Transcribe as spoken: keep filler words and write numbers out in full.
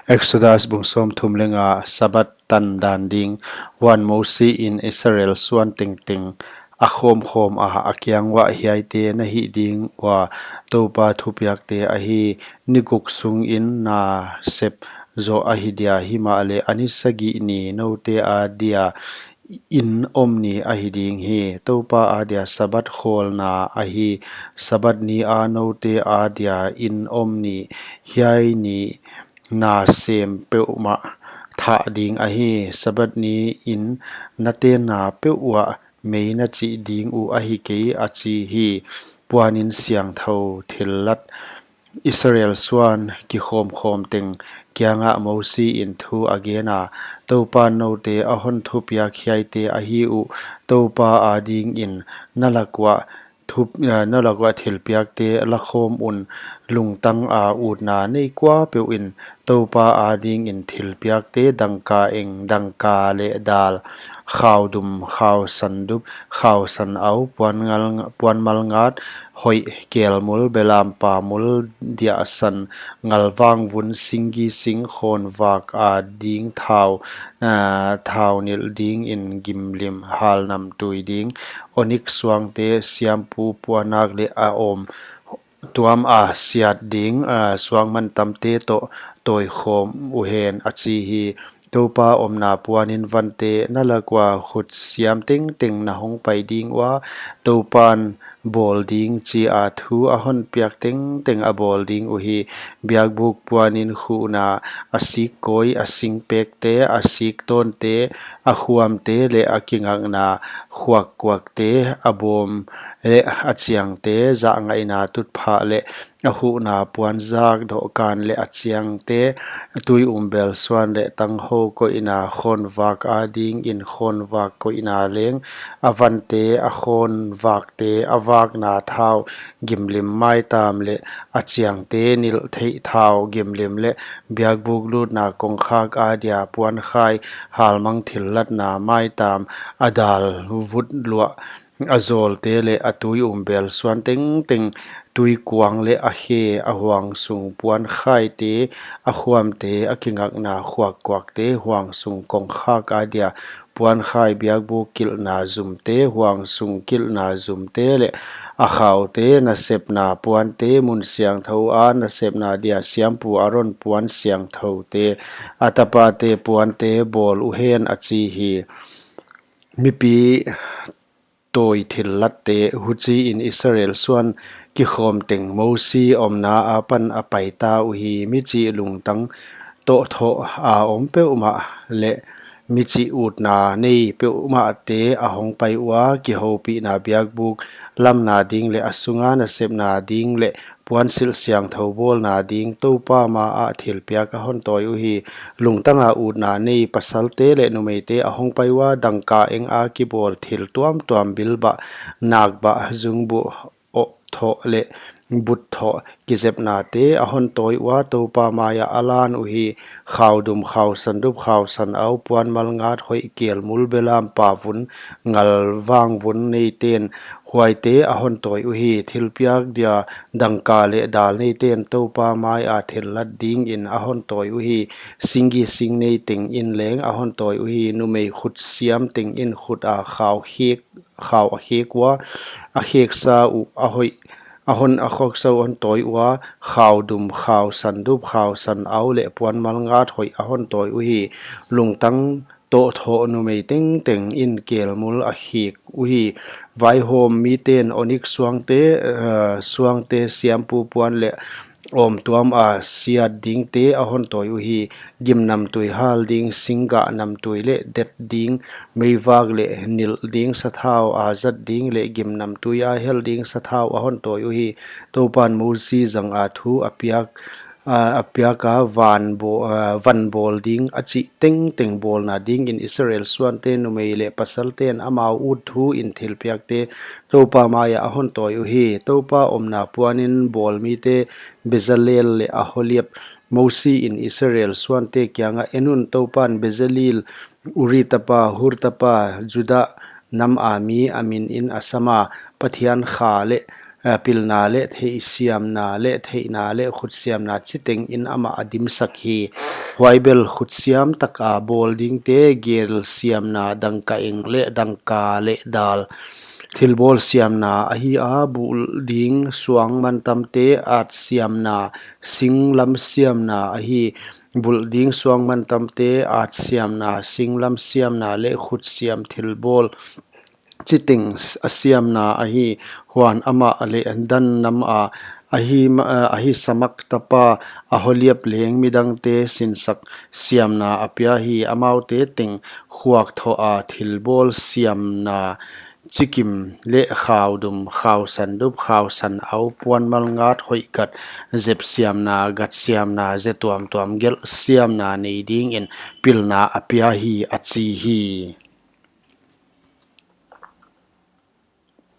Exodus bung sawmthum leh nga. Sabbath tan dan ding. Huan Mosi in Israel suan tengteng a khawmkhawm a, a kiang uah, hiaite na hih ding ua Toupa thupiakte ahi. Ni guk sungin na sep zoh ahi dia, himahleh a ni sagih ni noute adia in om ni ahi ding hi. Toupa adia Sabbath khawlna ahi. Sabbath ni a noute adia in om ni, hiai ni na sem peuhmah thah ding ahi. Sabbath ni in na tenna peuh uah mei na chih ding uh ahi kei, a chi hi. Puanin siangthou thillat Israel suan kikhawmkhawm teng kiangah Mosi in thu a gen a, Toupan noute a hon thupiak hiaite ahi uh. Toupa adingin na lak uah thup-, eh, na lak uah thilpiakte la khawm un. Lungtang a utna nei kuapeuh in Toupa adingin thilpiakte, dangka eng, dangka leh dal, khau dum, khau sandup, khau sanau, puan ngal-, puan malngat hoih, kelmul, belampa mul, diahsan, ngalvang vun, singgi sing, khawnvak ading thau, eh, thau nilh dingin gimlim, hal namtui ding, onik suangte, siampu puanak leh a awm tuam a siat ding, a, suang mantamte toh tawikhawm uhen, a chi hi. Toupa omna puanin vante na lak ua khut siam tengteng na hong pai ding ua, Toupan bawl ding chi a thu a hon piak tengteng a bawl ding uhi. Biakbuk puanin khuhna, a sik kawi, a singpekte, a sik tawnte, a khuamte leh a kingakna khuakkuakte, a bawm leh a chiangte, zahngaihna tutphah leh a khuhna puanzak dohkan leh a chiangte, tui umbel suan leh tanghou koihna, khawnvak adingin khawnvak koihna leng, a vante, a khawnvakte, a vakna thau, gimlim maitam leh a chiangte, nilh theih thau, gimlim leh biakbuk lutna kongkhak adia puankhai, halmang thillatna maitam, a dal vut luah, a zawlte leh a tui umbel suan tengteng, tui kuang leh a khe, a huangsung puankhaite, a khuamte, a kingakna khuakkuakte, huangsung kongkhak adia puankhai, biakbuk kilhna zumte, huangsung kilhna zumte leh a khaute, nasepna puante, mun siangthou a nasepna dia siampu Aron puan siangthoute, a tapate puante bawl uhen, a chi hi. Mipi tawi thillatte. Huchiin Israel suan kikhawm teng Mosi omna apan a paita uhi. Michih lungtang tohthoh a om peuhmah leh michih utna nei peuhmahte a hong pai ua, kihoupihna biakbuk lamna ding leh a sunga nasepna ding leh puansilh siangthou bawlna ding Toupa maah thilpiak a hon tawi uhi. Lungtanga utna nei pasalte leh numeite a hong pai ua, dangka enga kibawl thil tuamtuam, bilbah, nakbah, zungbuh, ohthoh leh butthoh kizepnate a hon tawi ua, Toupa maia a lan uhi. Khau dum, khau sandup, khau sanau, puan malngat hoih, kelmul, belampa vun, ngalvang vun neiten huaite a hon tawi uhi. Thilpiak dia dangka leh dal neiten Toupa maia thillat dingin a hon tawi uhi. Singgi sing nei tengin leng a hon tawi uhi. Numei khut siam tengin khut a khau khek, khau a khek ua, a kheksa uh a hoih, a hon, a kheksa uh a hon tawi ua, khau dum, khau sandup, khau sanau leh puan malngat hoih a hon tawi uhi. Lungtang tohthoh numei tengtengin kelmul a khek uhi. Vaihawm miten onik suangte, eh, suangte, siampu puan leh awm tuam a siat dingte a hon tawi uhi. Gim namtui hal ding, singgah namtui leh det ding, meivak leh nilh ding, sathau a zat ding leh gim namtui a hel ding sathau a hon tawi uhi. Toupan Mosi zanga thu a piak, a, a piaka van baw-, a, van bawl ding a chih tengteng bawlna dingin Israel suante numei leh pasalten amau ut thuin thilpiakte Toupa maia a hon tawi uhi. Toupa omna puanin bawlmite Bezalel leh Aholiab. Mosi in Israel suante kiangah, en un, Toupan Bezalel, Uri tapa, Hur tapa, Juda nam a mi a minin a sama, Pathian kha leh pilna leh theihsiamna leh theihna leh khutsiamna chiteng in amah a dimsak hi. Huai bel khutsiam taka bawl dingte gel siamna, dangkaeng leh dangka leh dal thilbawl siamna ahi a, bulh ding suang mantamte at siamna, singlam siamna ahi. Bulh ding suang mantamte at siamna, singlam siamna leh khutsiam thilbawl chiteng a siamna ahi. Huan amah leh Dan nam a Ahi, Ahisamak tapa Aholiab leng midangte sinsak siamna a pia hi. Amaute teng khuak thoh a thilbawl siamna, chikim leh khaudum, khausan dup, khausan au, puanmal ngat, hoih gat, zep siamna, gat siamna, ze tuamtuam gelh siamna nei dingin pilna a pia hi, a chi hi.